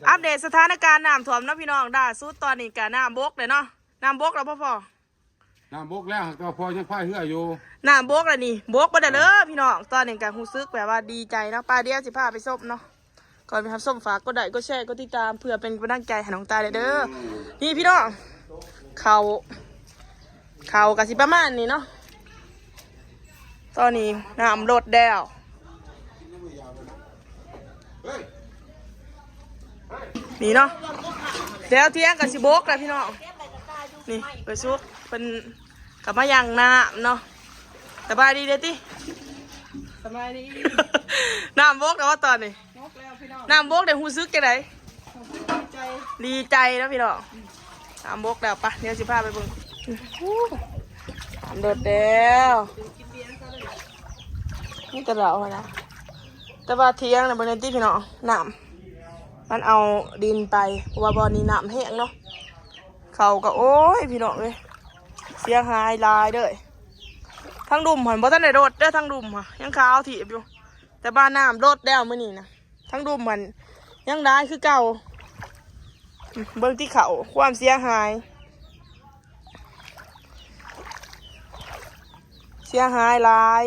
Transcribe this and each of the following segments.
ອັບເດດສະຖານະການນ້ຳຖ້ວມເນາະພີ່ນ້ອງ. ລ່າສຸດຕອນນີ້ກະນ້ຳບົກແລ້ວເນາະ. ນ້ຳບົກແລ້ວບໍ່ພໍ່? ນ້ຳບົກແລ້ວ ແຕ່ວ່າພໍ່ຍັງພາຍເຮືອຢູ່. ນ້ຳບົກແລ້ວນີ້ ບົກໄປແລ້ວເດີພີ່ນ້ອງ. ຕອນນີ້ກະຮູ້ສຶກແບບວ່າດີໃຈເນາະ. ໄປ ດຽວຊິພາໄປຊົມເນາະ. ກ່ອນໄປຮັບຊົມ ຝາກກົດໄລ ກົດແຊ ກົດຕິດຕາມ ເພື່ອເປັນກຳລັງໃຈໃຫ້ນ້ອງຕາແດ່ເດີ. ນີ້ພີ່ນ້ອງ ເຂົ້າ ເຂົ້າກະຊິປະມານນີ້ເນາະ. ຕອນນີ້ນ້ຳລົດແລ້ວ ນີ້ເນາະ. ແຖວທຽງກະຊິບົກແລ້ວພີ່ນ້ອງ. ນີ້ ເອື້ອຍສຸກເພິ່ນກະມາຍ່າງນ້ຳເນາະ. ສະບາຍດີເດີ້ຕິ. ສະບາຍດີ. ນ້ຳບົກແລ້ວວ່າຕອນນີ້ ບົກແລ້ວພີ່ນ້ອງ. ນ້ຳບົກໄດ້ຮູ້ສຶກຈັ່ງໃດ? ຮູ້ສຶກດີໃຈ ດີໃຈເນາະພີ່ນ້ອງ. ນ້ຳບົກແລ້ວ ໄປ ດຽວຊິພາໄປເບິ່ງ. ນ້ຳລົດແລ້ວ ມີແຕ່ເຫຼົ້າຫັ້ນນະ. ແຕ່ວ່າທຽງນະ ເບິ່ງແດ່ຕິພີ່ນ້ອງ ນ້ຳມັນເອົາດິນໄປ ເພາະວ່າບ່ອນນີ້ນ້ຳແຫ້ງເນາະ. ເຂົ້າກະ ໂອ້ຍ ພີ່ນ້ອງເອີຍ ເສຍຫາຍຫຼາຍເດີ້. ທາງລຸ່ມຫັ້ນບໍ່ທັນໄດ້ລົດເດີ້ ທາງລຸ່ມຫະ ຍັງຂາວຖີບຢູ່. ແຕ່ວ່ານ້ຳລົດແລ້ວມື້ນີ້ນະ. ທາງລຸ່ມຫັ້ນຍັງຫຼາຍຄືເກົ່າ. ເບິ່ງຕິເຂົ້າ ຄວາມເສຍຫາຍ ເສຍຫາຍຫຼາຍ.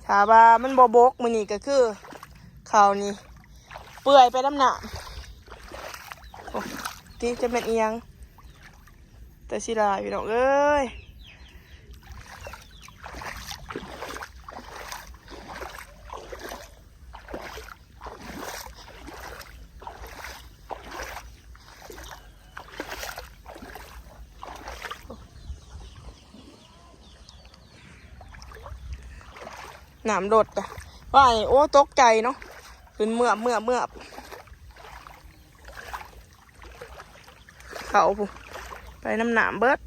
ຖ້າວ່າມັນບໍ່ບົກມື້ນີ້ກະຄືເຂົ້ານີ້ເປື່ອຍໄປນຳນ້ຳ. ໂອ້ ຕິຈະແມ່ນອີ່ຫຍັງ ແຕ່ເສຍດາຍພີ່ນ້ອງເອີຍ. ນ້ຳລົດ ວ່າ ໂອ້ ຕົກໃຈເນາະ ຂຶ້ນເມືອບໆໆ. ເຂົ້າພຸ້ນ ໄປນຳນ້ຳເບິດ.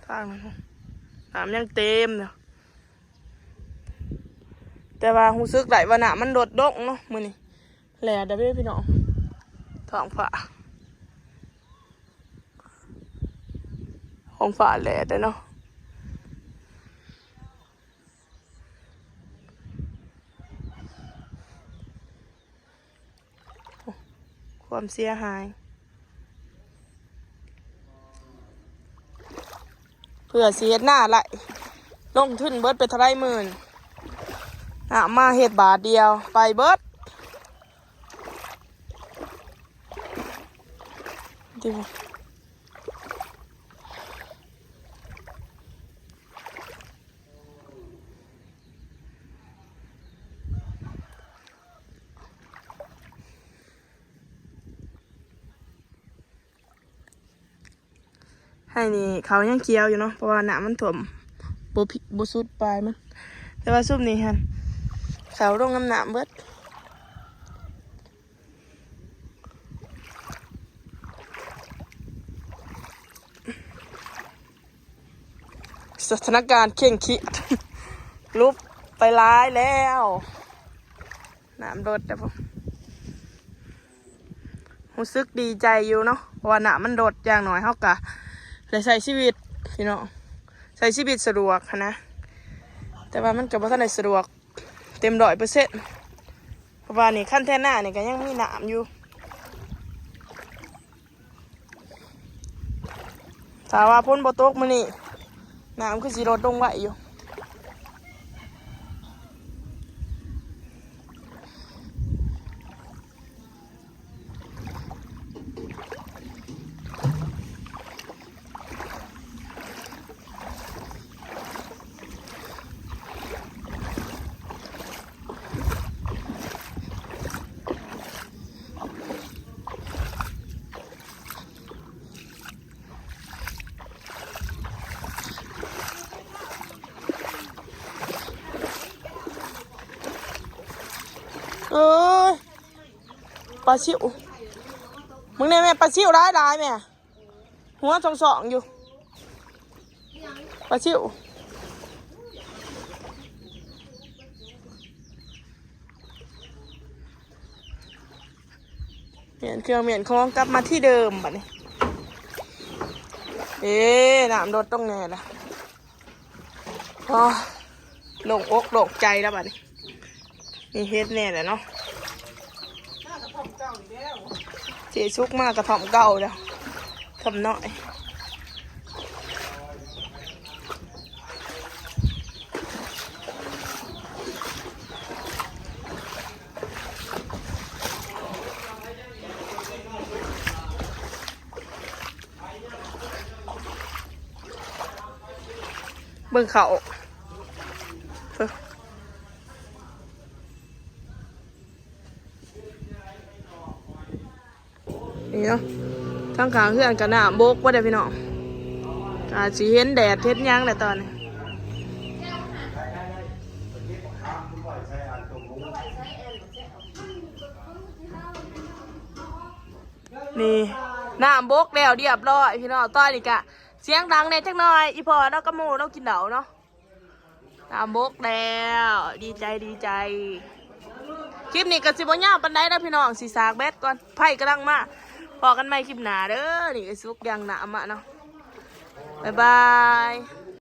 ທາງນັ້ນ ນ້ຳຍັງເຕັມຢູ່. ແຕ່ວ່າຮູ້ສຶກໄດ້ວ່ານ້ຳມັນລົດລົງເນາະມື້ນີ້. ແລດເດ້ພີ່ນ້ອງ ທ້ອງຟ້າ ທ້ອງຟ້າແລດເດ້ເນາະ. ຄວາມເສຍຫາຍ ເພື່ອຊິເຮັດນາໄລ່ ລົງທຶນເບິດໄປເທົ່າໃດໝື່ນ ນຳມາເຮັດບາດດຽວໄປເບິດ. ໄຮ່ນີ້ເຂົາຍັງຂຽວຢູ່ເນາະ ເພາະວ່ານ້ຳມັນຖ້ວມ ບໍ່ພິ ບໍ່ສຸດປາຍມັນ. ແຕ່ວ່າຊຸມນີ້ຫັ້ນ ເຂົາລົງນຳນ້ຳເບິດ. ສະຖານະການເຄັ່ງຄຽດ ຫຼຸບໄປຫຼາຍແລ້ວ ນ້ຳລົດແລ້ວ. ຮູ້ສຶກດີໃຈຢູ່ເນາະ ເພາະວ່ານ້ຳມັນລົດ ຢ່າງໜ້ອຍເຮົາກະໄດ້ໃຊ້ຊີວິດພີ່ນ້ອງ ໃຊ້ຊີວິດສະດວກຫັ້ນນະ. ແຕ່ວ່າມັນກະບໍ່ທັນໄດ້ສະດວກເຕັມຮ້ອຍເປີເຊັນ ເພາະວ່ານີ້ຄັນແທນນານີ້ກະຍັງມີນ້ຳຢູ່. ຖ້າວ່າຝົນບໍ່ຕົກມື້ນີ້ ນ້ຳຄືຊິລົດລົງໄວຢູ່. ເອີຍ ປາຊິວ ມຶງແນ່ແມ່ ປາຊິວຫຼາຍໆແມ່. ຫົວສອງໆຢູ່ ປາຊິວ. แม่นเครื่องแม่นของกลับมาที่เดิมบัดนี้ เอ๊ะ น้ำลดตรงแน่ละ อ้อ โล่งอกโล่งใจแล้วบัดนี้ มีเฮ็ดแน่แหละเนาะ เจ๊สุกมากระท่อมเก่าแล้ว ท่อมน้อย เบิ่งเขา นี่เนาะ ทางข้างเฮือนก็น้ำบกบ่ได้พี่น้อง อาจสิเห็นแดดเห็นหยังแหละตอนนี้ นี่ น้ำบกแล้วเรียบร้อยพี่น้อง ตอนนี้กะเสียงดังแหน่จักหน่อย อีพ่อเนาะกับหมู่เนาะกินเหล้าเนาะ น้ำบกแล้ว ดีใจดีใจ คลิปนี้ก็สิบ่ยาวปานใดนะพี่น้อง สิสากแบตก่อน ไผกำลังมา พ้อกันใหม่คลิปหน้าเด้อ นี่ก็สุกอย่างหนามอะเนาะ บ๊ายบาย